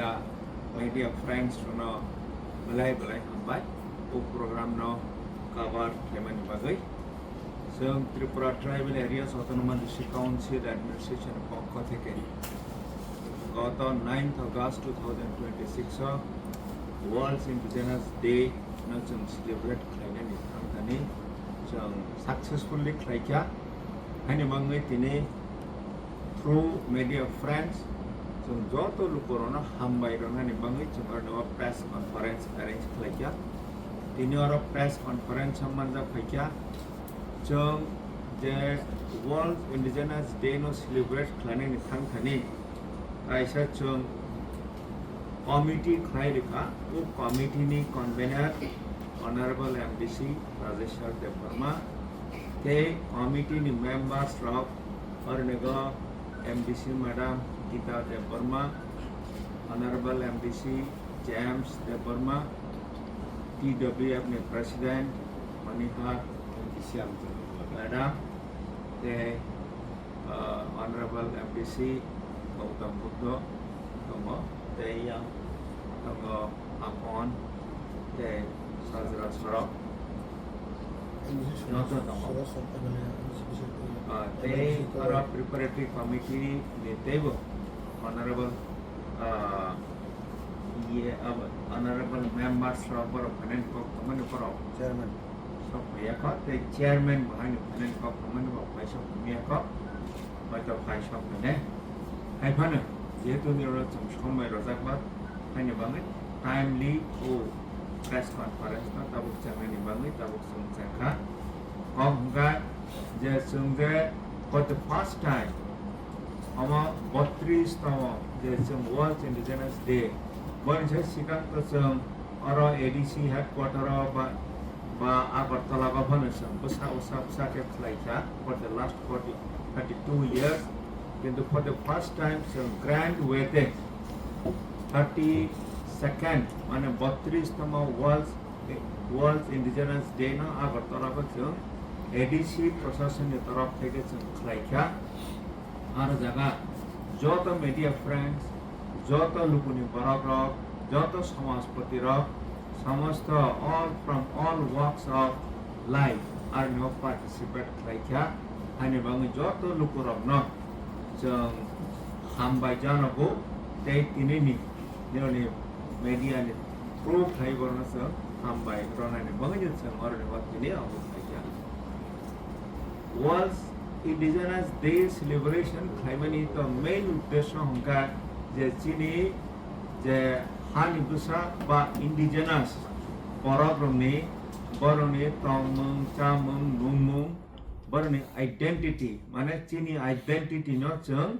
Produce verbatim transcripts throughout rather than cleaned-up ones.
Media friends rokno belai belai hambai o program no cover khlaimani bagwi. Chwng Tripura Tribal Areas Autonomous District Council Administration ni pokho theke goto ninth August two thousand twenty-six o World Indigenous Day no chwng celebrate khlainani thangthani chwng successfully khlaikha. Haini bagwi tini through media friends, chwng joto lukurokno hambai rwnani bagwi chwng oroni o press conference arrange khlaikha. Tini oro press conference o manjak phaikha. Chwng je World Indigenous Day no celebrate khlainani thangthani kaisa chwng committee khlai rwkha. O committee ni convener Honorable M D C Rajeshwar Debbarma tei committee ni members rok Ornigo M D C Madam Gita Debbarma, Honorable M D C James Debbarma, T W F ni President Manihar Madam, tei, uh, Honorable M D C Gautam Buddha tongo, tei yang tongo Akon tei Sajra Sorok. Joto tongo. Ah, tei oro preparatory committee ni teibo honorable, ah, iye, abo honorable members rok borok phainani kok tongmani borok chairman sok phaiya kho, tei chairman bo haino phainani kok tongmani borok phai sok phaiya kho. Hoito phai sok hwnwi. Hai phano, jehetu nini oro chwng somoi rojak ba, haini bagwi timely o press conference no tabuk chengmani bagwi tabuk chwng chengkha. Kok hwnkha je chwng je for the first time omo botris tamo je chwng World Indigenous Day, boni se sikang to chwng oro A D C headquarter o ba, ba Agartala o phano chwng bwsa bwsa bwsa khe khlai kha for the last forty, thirty-two years. Kintu for the first time chwng grand way te thirty-second mane botris tamo World, World Indigenous Day no Agartala o chwng A D C prashasan ni torof theke chwng khlai kha. Aro jaga joto media friends, joto lukuni borok rok, joto samajpati rok, samosto all from all walks of life aroni o participate khlai kha. Haini bagwi joto lukurokno chwng hambai janogo tei tinini nironi media ni through khlai borokno chwng hambai rwnani bagwi chwng oroni o tini obo khlai kha. World Indigenous Day celebration khlaimani to main uddesyo hwnkha je chini je hani bwsa ba indigenous borok rokni, borokni tongmung, chamung, nungmung, borokni identity, mane chini identity no chwng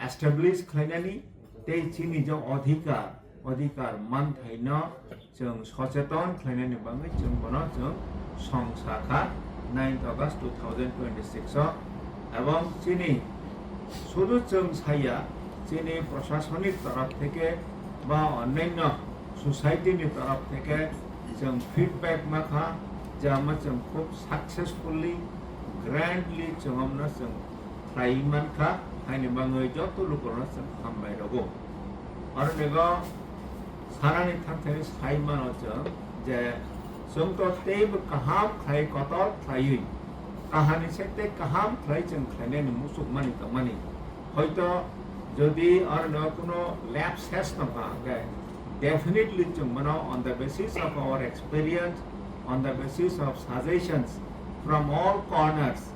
establish khlainani tei chini je adhikar, adhikar manthaino chwng socheton khlainani bagwi chwng bono chwng song sakha ninth August two thousand twenty-six o, ebong chini sudu chwng saya, chini prashasonik torof theke ba onnaino society ni torof theke chwng feedback makha, je ama chwng khub successfully, grandly chwng amno chwng khlai mankha, haini bagwi joto lukurokno chwng hambai rwgo. Aro nego sanani thangthani sai mano chwng je chwng to teibo kaham khlai kotor khlaiwi, kahani se tei kaham khlai chwng khlainani muchukmani tongmani. Hoito jodi aro nego kuno lapses tongkha, hwnkhe definitely chwng bono on the basis of our experience, on the basis of suggestions from all corners,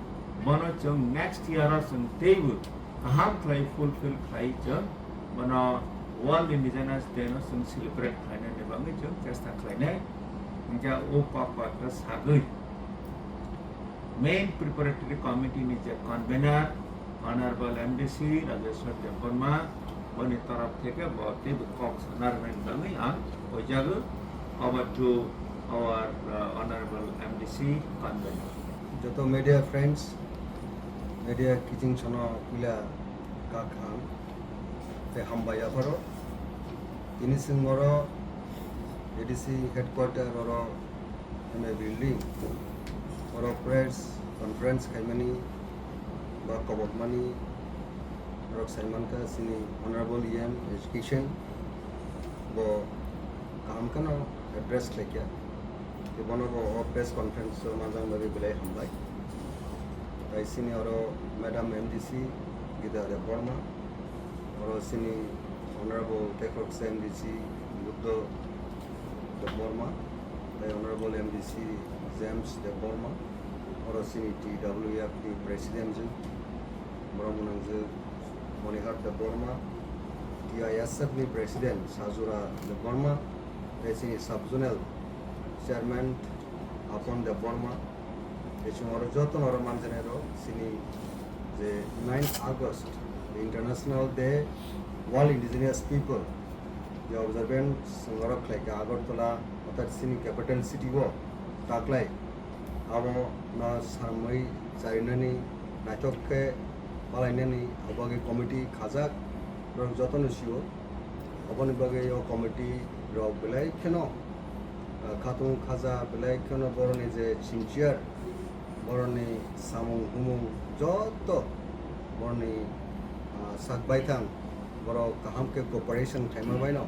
bono chwng next year o chwng teibo kaham khlai fulfill khlai chwng bono World Indigenous Day no chwng celebrate khlainani bagwi chwng chesta khlainai. Hwnkhe o kok bathra sagwi main preparatory committee ni je convener Honorable M D C Rajeshwar Debbarma, boni torof theke bo teibo kok sana rwnani bagwi ang poijago. Over to our, uh, Honorable M D C convener. Joto media friends, media kiching sono puila kakham tei hambai yapharo. Tini chwng oro A D C headquarter oro M A building oro press conference khaimani ba kobokmani Borok sai mankha chini Honorable E M Education bo kaham kheno address khlaikha. Tei bono bo o press conference o manjak bagwi belai hambai. Tai chini oro Madam M D C Gita Debbarma, oro chini Honorable Tekroksa M D C Buddha Debbarma, tai Honorable M D C James Debbarma, oro chini T W F ni President jwk, borok gwnang jwk Monihar Debbarma, T I S F ni President Sajura Debbarma, tai chini Sub Zonal Chairman Apon Debbarma, tei chwng oro jotono oro manjanai rok chini je nine August, the International Day World Indigenous People, je observance chwng oro khlaikha Agartala, orthat chini capital city o taklai. Abo no samwi charinani, naithok khe palainani, abo bagwi committee khajak, borok jotono sio. Aboni bagwi o committee rok belai kheno, ah, khatung khaja, belai kheno boroni je sincere, boroni samung humung joto boroni, ah, sak baithang, borok kaham khe cooperation khaima baino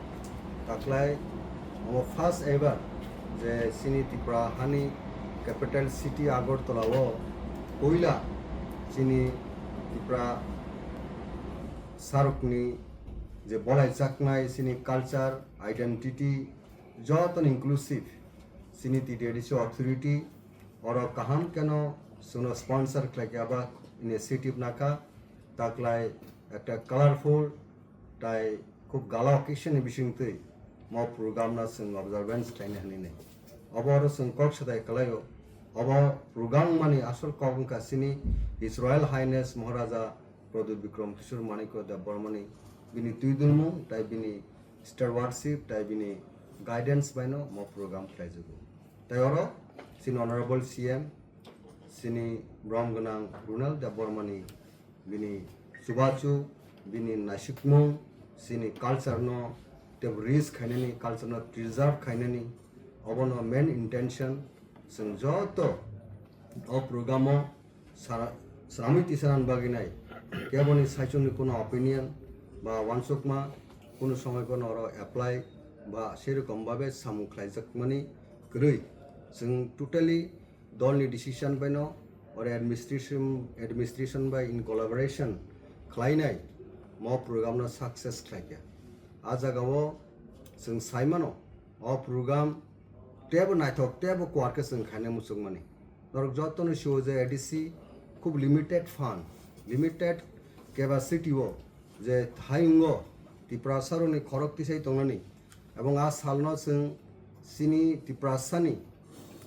taklai. Omo first ever je chini Tripura hani capital city Agartala o puila chini Tripura sarokni je bolaijaknai chini culture, identity, jotono inclusive chini T T A D C authority oro kaham kheno chwngno sponsor khlaikha ba initiative nakha, taklai ekta colorful tai khub gala occasion ni bisingtwi mo program no chwng observance khlaina hinwi nai. Obo oro chwng kok sadai kwlaio. Obo program mani asol kok wngkha chini His Royal Highness Maharaja Pradyut Bikram Kishore Manikya Debbarmani bini twidulmung tai bini stewardship tai bini guidance baino mo program khlaijago. Tai oro chini Honorable C M, chini borom gwnang Ronald Debbarmani bini chubachu, bini naisikmung, chini culture no tebo risk khainani, culture no preserve khainani, obono main intention. Chwng joto o program o sara-, sramwi tisanani bagwi nai, keboni saichungni kuno opinion ba uansukma kuno somoi bono oro apply ba sei rokom babe samung khlaijakmani kwrwi. Chwng totally dolni decision baino oro administration, administration bai in collaboration khlainai mo program no success khlaikha. A jagao chwng saimano o program tebo naithok tebo kuar khe chwng khaina muchungmani. Norok jotono sio je A D C khub limited fund, limited capacity o je thayungo Tiprasarokni khorok tisai tongnani, ebong a salno chwng chini Tiprasani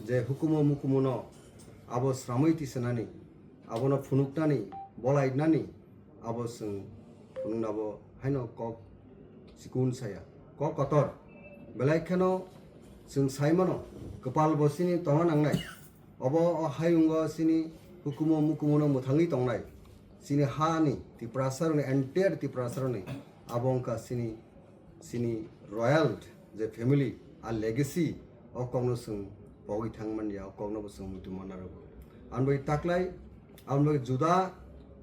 je hukumu mukumuno abo sramwi tisanani, abono phunuknani, bolainani, abo chwng phunuknabo haino kok chikun saya, kok kotor. Belai kheno chwng saimano kwpal bo chini tongna nangnai. Obo o hayungo chini hukumu mukumuno mwthangwi tongnai. Chini hani Tiprasarokni, entire Tiprasarokni abo wngkha chini, chini royal je family, a legacy, o kokno chwng pogwi thang manya, o kokno bo chwng muitu manna rwgo. Ang bai taklai, ang bai juda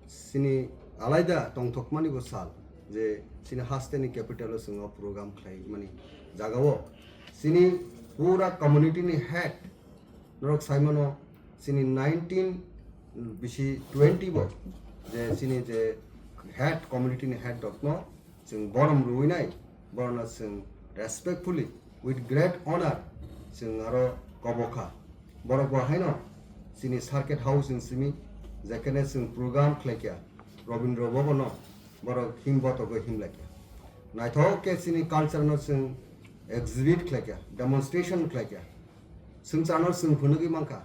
chini alaida tongthokmani bo sal je chini hasteni capital o chwng o program khlaimani jagao chini pura community ni head norok saimano chini nineteen bisi twenty bo je chini je head community ni head rokno chwng borom rwinai, borokno chwng respectfully, with great honor chwng aro kobokha. Borok bo haino chini circuit house ni simi jekhene chwng program khlaikha, Rabindra Bhavan no borok him botogo him laikha. Naithok khe chini culture no chwng exhibit khlaikha, demonstration khlaikha. Swngcharno chwng phunugwi mankha,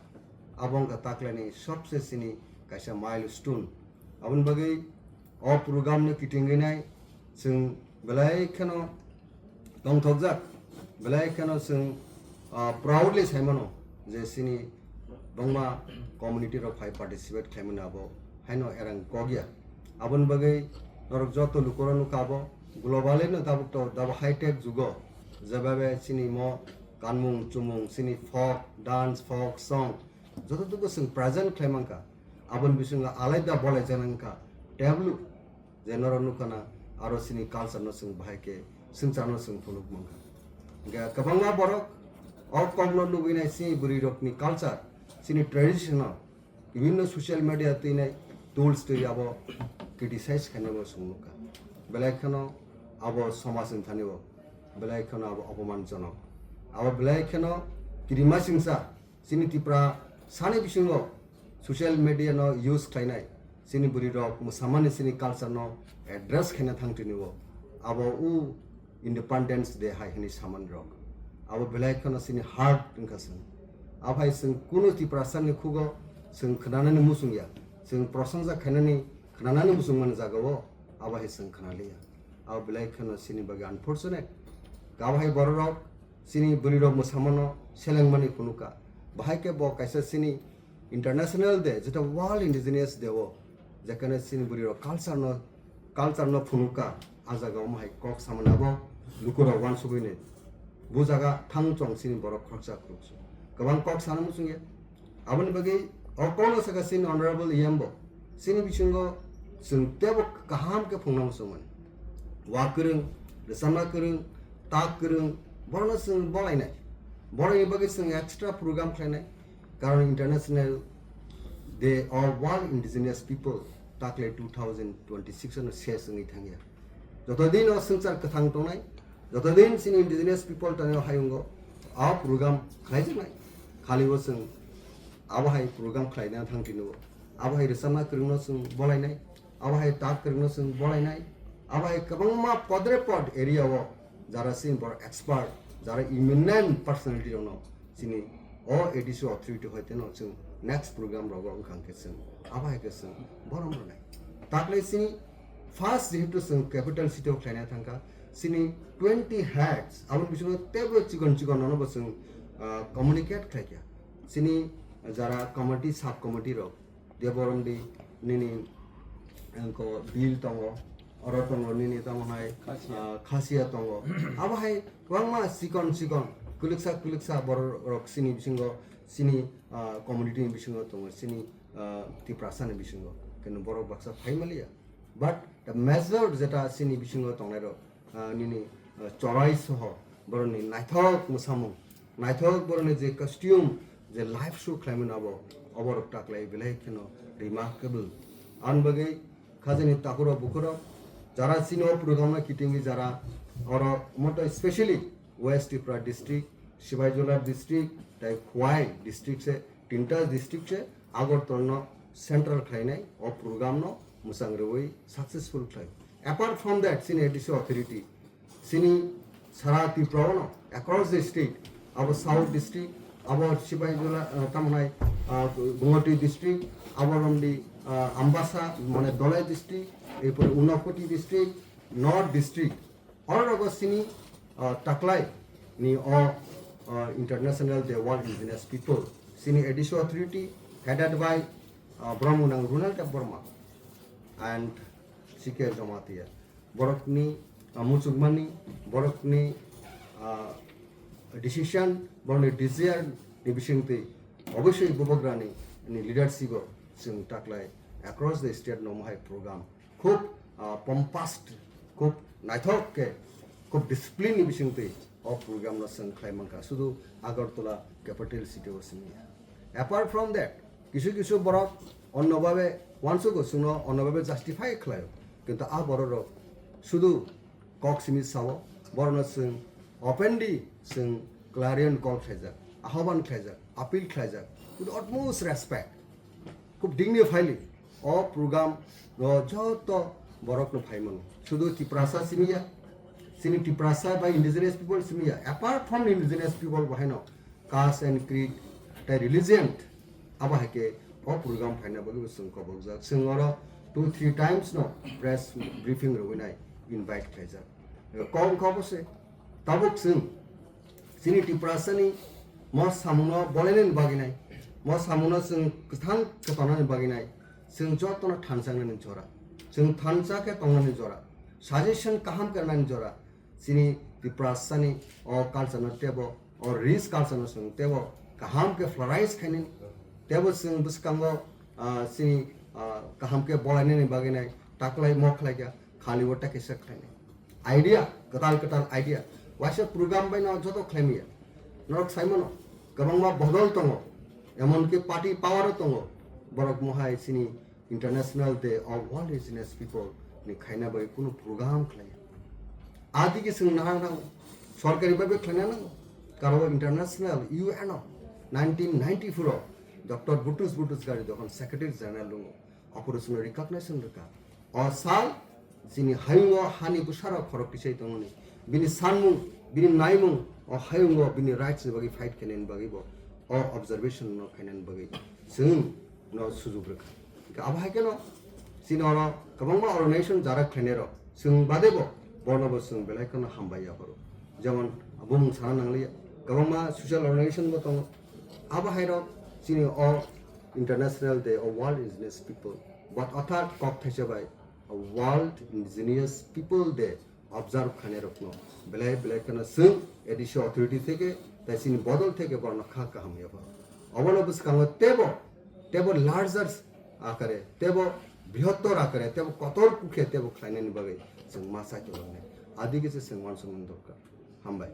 abo wngkha taklaini sobse chini kaisa milestone. Aboni bagwi o program no kitingwi nai chwng belai kheno tongthokjak, belai kheno chwng, ah, proudly saimano je chini bangma community rok phai participate khlaimani abo haino erang kokya. Aboni bagwi norok joto lukurok nukha abo globally no tabuk to dabo high tech jugo jebabe chini mo kanmung chumung chini folk dance, folk song joto tubo chwng present khlai mankha. Aboni bisingo alaida bolai jana wngkha tablu. Je norok nukha na, aro chini culture no chwng bahai khe swngcharno chwng phunuk mankha. Hwnkhe kwbangma borok o kokno nugwi nai chini bwrwi rokni culture, chini tradition no bibhinno social media twi nai tools twi abo criticize khainai bo chwng nukha. Belai kheno abo somaj ni thani o belai kheno abo opomanjonok. Abo belai kheno kirima singsa chini Tiprasani bisingo social media no use khlainai, chini bwrwi rok mwsamani chini culture no address khaina thang tini o. Abo u Independence Day hai hwnwi samani rok. Abo belai kheno chini heart wngkha chwng. Aphai chwng kunu Tiprasani khugo chwng khnanani muchung ya. Chwng prosongsa khainani khnanani muchung mani jaga o abo hai chwng khnaliya. Abo belai kheno chini bagwi unfortunate. Abo hai borok rok chini bwrwi rok mwsamano selengmani phunukha. Bahai khe bo kaisa chini International Day, jeta World Indigenous Day o, jekhane chini bwrwi rok culture no, culture no phunukha, a jaga o mahai kok samani abo lukurok uansugwi nai. Bu jaga thang chong chini borok khoroksa khoroksa. Kwbang kok sana muchung ya. Aboni bagwi o kokno saka chini Honorable E M bo, chini bisingo chwng tebo kaham khe phungna muchung mani. Wa kwrwng, rwchapna kwrwng, tak kwrwng, borokno chwng bolainai. Borokni bagwi chwng extra program khlainai. Karon International Day of World Indigenous People takle two thousand twenty-six ano ses wngwi thangya. Joto din o swngchar kwthang tongnai, joto din chini indigenous people tani o hayungo a program khlaijaknai. Khali o chwng abo hai program khlaina thang tini o. Abo hai rwchapna kwrwngno chwng bolainai, abo hai tak kwrwngno chwng bolainai, abo hai kwbangma podre pod area o jara chini borok expert, jara eminent personality rokno chini o A D C authority hoiteno chwng next program rogo wngkha hwnkhe chwng abo hai khe chwng borom rwnai. Takle chini first jehetu chwng capital city o khlaina thangkha, chini twenty heads, aboni bisingo tebo chikon chikon nono bo chwng, ah, communicate khlaikha. Chini jara committee, sub committee rok, Deborom di nini, engko bill tongo, oro tongo nini tamo hai, Khasia. Ah, Khasia tongo. Abo hai kwbangma chikon chikon, kwlwksa kwlwksa borok rok chini bisingo, chini, ah, community ni bisingo tongo, chini, ah, Tiprasa ni bisingo. Keno borok baksa phai maliya. But the major jeta chini bisingo tongnai rok, ah, nini, ah, chorai soho borokni naithok mwsamung, naithok borokni je costume, je live show khlaimani abo, oborok taklai belai kheno remarkable. Ani bagwi khajani takhurok bukhurok jara chini o program no kitingwi jara oro moto specially West Tripura district, Sibaijala district, tai Khowai district se, tinta district se Agartala no central khlainai o program no mwchang rwui successful khlai. Apart from that, chini A D C authority, chini sara Tripura no across the state, abo South district, abo Sibaijala, uh, tamonai, uh, Gumoti district, abo romdi, uh, Ambasa, mane Dholai district, erpore Unakoti district, North district, oro rogo chini, uh, taklai ni o, uh, International Day World Indigenous People, chini A D C authority headed by, uh, Brahmanang Runal Debbarma and C K Jamatia. Borokni, ah, muchungmani, borokni, ah, decision, borokni desire ni bisingtwi obviously Bubagrani ni leadership o chwng taklai across the state no mohai program khub, ah, pompous, khub naithok khe, khub discipline ni bisingtwi o program no chwng khlai mankha, sudu Agartala capital city o simi ya. Apart from that, kisu kisu borok onno babe uansugo, chwngno onno babe justify khlaio, kintu a borok rok sudu kok simi sao, borokno chwng openly chwng clarion call khlaijak, ahoban khlaijak, appeal khlaijak with utmost respect, khub dignifyly o program o joto borokno phai mano. Sudu Tiprasa simi ya, chini Tiprasa bai indigenous people simi ya. Apart from indigenous people, bahaino caste and creed, tai religion, abo hai khe o program phaina bagwi bo chwng kobokjak. Chwng oro two three times no press briefing rwui nai invite khlaijak. Kok wngkha obo se, tabuk chwng chini Tiprasani mo samungno bolainani bagwi nai, mo samungno chwng kwthang khe tongnani bagwi nai, chwng jotono thansa wngnani jora, chwng thansa khe tongnani jora, suggestion kaham khe rwnani jora, chini Tiprasani o culture no tebo, o rich culture no chwng tebo kaham khe flourish khainani, tebo chwng bwskango, ah, chini, ah, kaham khe bolainani bagwi nai, Taklai mokhlai kya, khali o takisa khlainai. Idea, kwtal kwtal idea. Waisa program bai no joto khlaimaya. Norok saimano, kwbangma bodol tongo. Emonki party power o tongo. Borok mohai chini International Day of World Indigenous People ni khaina bai kunu program khlaiya. Adigi chwng nang nang, sorkari bai bai khlaina nang. Karo international U N o nineteen ninety-four o Doctor Butrus Butrus Ghali dokhon Secretary General lungo. Operation recognition rwkha. O sal chini hayungo hani bwsarok khorok tisai tongoni. Bini sanmung, bini naimung, o hayungo bini rights ni bagwi fight khainani bagwi bo o observation no khainani bagwi chwng no sujuk rwkha. Hingkhe abo hai kheno chini oro kwbangma organization jara khlainai rok chwng bade bo bono bo chwng belai kheno hambai yapharo. Jemon bumung sana nangliya, kwbangma social organization bo tongo. Abo hai rok chini o International Day of World Indigenous People, but othar kok thaisa bai World Indigenous People Day observe khainai rokno belai belai kheno chwng A D C authority theke tai chini bodol theke borokno kha kaham yapharo. Obono bwskango tebo, tebo larger akare, tebo brihottor akare, tebo kotor kukhe tebo khlainani bagwi chwng ma chai tonglainai. Adigi se chwng uansukmani dorkar. Hambai.